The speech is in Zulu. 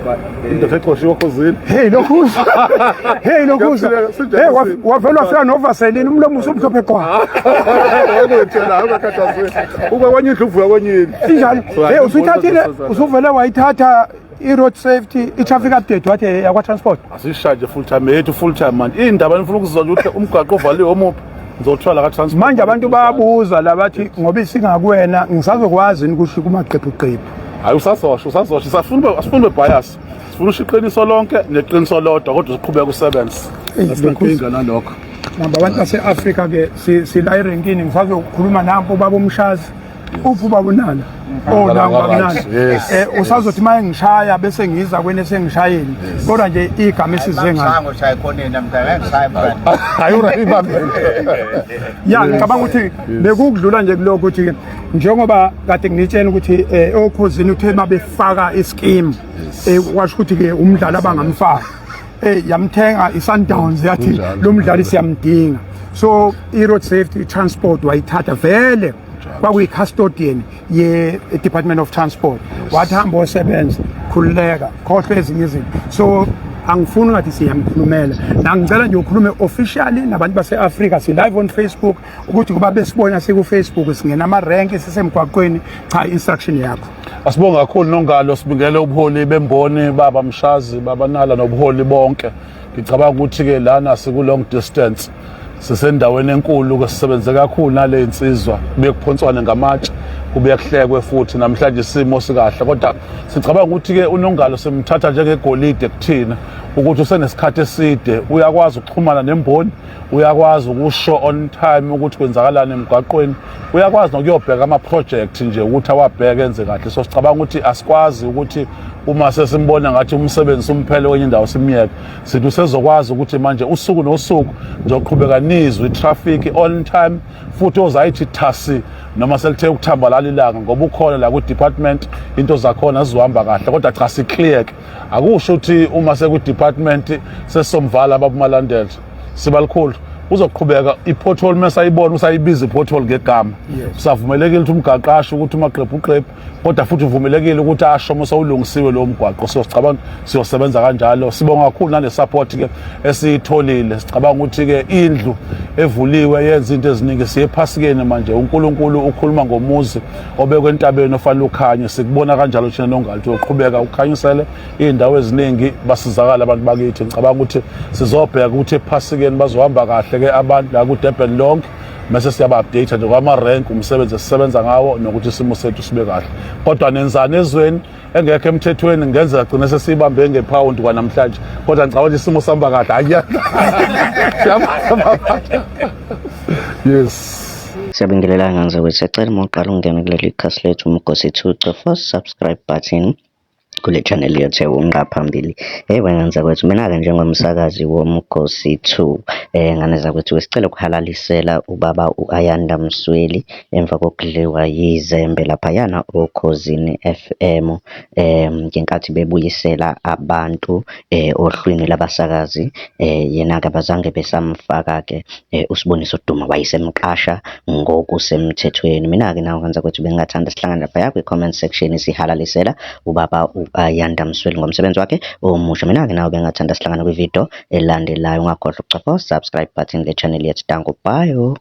Ngoba Indoda exoshiwe okhozini. Hey lokhuza. Hey lokhuza. Kuyaphileka, Hey wavela wafika novaseline umlomo usumhlophe qwa. Akuyethela akakhathazeki. Uba kwenye indlu uvuka kwenye indlu. Injalo. Hey usuyithathile usuvele wayithatha i-road safety i-traffic update wathi yakwa transport. Asishaye nje full time yethu full time manje. Indaba nifuna ukuzwa nje ukuthi umgwaqo ovaliwe omuphi. Ngizothola ka transport. Manje abantu bayabuza la bathi ngoba isingakuwena ngisazokwazi yini kusho kumaqephuqephu. Hayi usazosho usazosho safuna asifuna ube bias. Sifuna usho iqiniso lonke neqiniso lodwa kodwa siqhubeka usebenze. Eyi, Asinankinga nalokho. Namba abantu base-Afrika ke sila erenkini ngisazokhuluma nampo ubaba uMshazi. Uphi ubaba uNala? Oh nangu ubaba uNala. Yes. Usazothi maye ngishaya bese ngiza kwena esengishayeni. Kodwa nje igama esize ngalo. Ngishaya ngoshaya ekhoneni namhlanje ngishaya mfana. Hayi uright baba. Ya ngicabanga ukuthi bekukudlula nje kulokho ukuthi njengoba kade nginitshela ukuthi okhozini uthe mabefaka ischeme kwasho ukuthi ke umdlali abangamfaka yamthenga iSundowns yathi Kunjalo. lo mdlali siyamdinga so i-road safety transport wayithatha vele kwakuyi-custodian ye-Department of Transport wathi hamba osebenza khululeka khohlwa ezinye izinto so angifuni ngathi siyamkhulumela nangicela nje ukhulume officially nabantu base-Afrika si-live on Facebook ukuthi kuba besibona siku-Facebook singena amarenki sisemgwaqweni cha instruction yakho. Asibonge kakhulu Nongalo, sibingele ubuholi bemboni baba Mshazi, baba Nala nobuholi bonke. Ngicabanga ukuthi ke lana siku long distance sisendaweni enkulu ke sisebenze kakhulu nale insizwa kubuye kuphonswane ngamatshe kubuye kuhlekwe futhi namhlanje isimo sikahle kodwa sicabanga ukuthi ke uNongalo simthatha njengegolide kuthina ukuthi usenesikhathi eside uyakwazi ukuxhumana nemboni uyakwazi ukusho on time ukuthi kwenzakalani emgwaqweni uyakwazi nokuyobheka ama-project nje ukuthi awabheke enze kahle so sicabanga ukuthi asikwazi ukuthi uma sesimbona ngathi umsebenzi umphele kwenye indawo simyeke sithi usezokwazi ukuthi manje usuku nosuku ngizoqhubeka nizwe i-traffic on time futhi ozayithi thasi noma selithe ukuthambalala ilanga ngoba ukhona la kwi-department into zakhona zizohamba kahle kodwa cha si-clear ke akusho ukuthi uma sekwi-department sesomvala ababumalandela sibalikhulu uzoqhubeka i-pothole mese ayibona usayibiza i-pothole ngegama usavumelekile ukuthi umgaqasho ukuthi umaqephu qephu kodwa futhi uvumelekile ukuthi asho uma sewulungisiwe lowo mgwaqo so sicabanga siyosebenza kanjalo sibonga kakhulu nale support ke esiyitholile sicabanga ukuthi ke indlu evuliwe yenza into eziningi siye ephasikeni manje uNkulunkulu ukhuluma ngomuzi obekwe entabeni ofanele ukhanye sikubona kanjalo thina Nongalo ukuthi uyoqhubeka ukhanyisele iy'ndawo eziningi basizakala abantu bakithi ngicabanga ukuthi sizobheka ukuthi ephasikeni bazohamba kahle ke abantu la ku-Durban lonke mase siyaba-update nje kwama-rank umsebenzi esisebenza ngawo nokuthi isimo sethu sibe kahle kodwa nenzani ezweni engekho emthethweni ngenzeka gcine sesiyibambe ngephawundi kwanamhlanje kodwa ngicabanga ukuthi isimo sihamba kahle hayi yes. Siyabingelela ngane zakwethu, siyacela uma uqala ukungena kuleli khasi lethu Umgosi 2 cofa subscribe button kule channel yethu ewunqa phambili. Hey wena zakwethu, mina-ke njengomsakazi woMgosi 2 ngane zakwethu sicela ukuhalalisela ubaba u-Ayanda Msweli emva kokudliwa yizembe laphayana oKhozini FM ngenkathi bebuyisela abantu ohlwini labasakazi yena-ke abazange besamfaka-ke uSiboniso Duma wayesemqasha ngokusemthethweni. Mina-ke nawe ngane zakwethu bengingathanda sihlangane laphaya kwi-comment section sihalalisela ubaba u-Ayanda Msweli ngomsebenzi wakhe omusha. Mina-ke nawe bengingathanda sihlangane kwividiyo elandelayo. Ungakhohlwa ukucofa subscribe button le channel yethu. Danko, bye.